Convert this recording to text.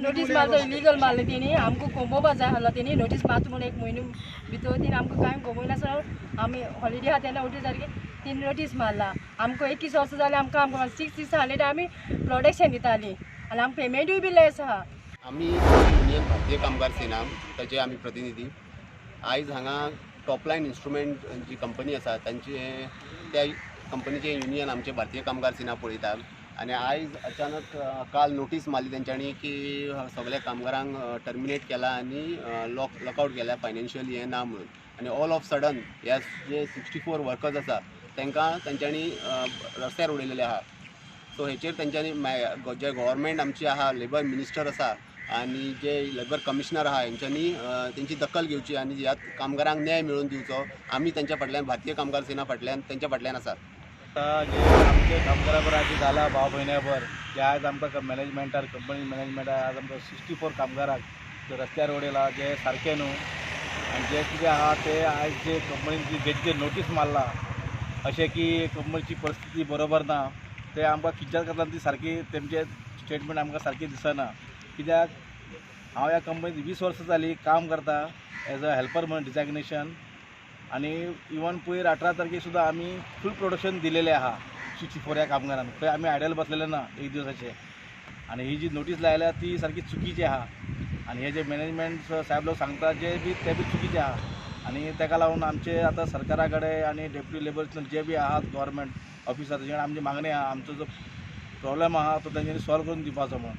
Notice मारतो, illegal मारले तेणी. आमकां कोंबोवपा जाय आहलो. तेणी नोटीस मारता म्हणून एक म्हयनो भितर तेणी आमकां कांय कोंबयनासतना, आमी हॉलिडे आहा तेन्ना नोटीस सारकी तेणी नोटीस मारला. आमकां 21 वर्सां जालें, आमकां आमकां 6 600 आमी प्रोडक्शन दितालीं आनी आमकां पेमेंटूय बी लेस आहा. आमी युनियन भारतीय कामगार सेना, ताचे आमी प्रतिनिधी. आयज हांगा टॉपलायन इन्स्ट्रुमेंट जी कंपनी आसा तांचे, त्या कंपनीचे युनियन आमचे भारतीय कामगार सेना पळयता आनी आयज अचानक काल नोटीस मारली तेंच्यांनी की सगल्या कामगारांक टर्मिनेट केला आनी लॉकआवट केल्या, फायनान्शियल हें ना म्हणून. आनी ऑल ऑफ सडन ह्या जे 64 वर्कर्स आसा तांकां तेंच्यांनी रस्त्यार उडयलेले आहा. सो हेचेर तेंच्यांनी जे गव्हर्मेंट आमची आहा, लेबर मिनिस्टर आसा आनी जे लेबर कमिशनर आहा, हेंच्यांनी तेंची दखल घेवची आनी ह्या कामगारांक न्याय मेळोवन दिवचो. आमी तेंच्या फाटल्यान, भारतीय कामगार सेना फाटल्यान, तेंच्या फाटल्यान आसा. आतां जे आमचे कामगारा बरोबर आज जाला, भाव भयण्या बर, जे आज आमकां मॅनेजमेंटार, कंपनी मॅनेजमेंटार आज आमकां 64 कामगाराक जे रस्त्यार उडयला, जे सारकें न्हू. आनी जे कितें आहा ते आयज जे कंपनीन जी जे नोटीस मारला अशें की कंपनीची परिस्थिती बरोबर ना, ते आमकां कित्याक करता ती सारकी तेमचे स्टेटमेंट आमकां सारकी दिसना. कित्याक हांव ह्या कंपनीत 20 वर्सां जालीं काम करता एज अ हेल्पर म्हणून डिजाग्नेशन. आनी इवन पयर 18 तारखेक सुद्दां आमी फूल प्रोडक्शन दिलेलें आहा 64 ह्या कामगारांक. खंय आमी आयडल बसलेले ना एक दिवसाचे. आनी ही जी नोटीस लायल्या ती सारकी चुकीची आहा आनी हे जे मॅनेजमेंट साहेब लोक सांगता जे बी ते बी चुकीचे आहा. आनी ताका लागून आमचे आतां सरकारा कडेन आनी डेप्युटी लेबर जे बी आहात गव्हर्मेंट ऑफिसर, तेंचे कडेन आमची मागणी आहा, आमचो जो प्रॉब्लेम आहा तो तेंच्यांनी सॉल्व करून दिवपाचो म्हणून.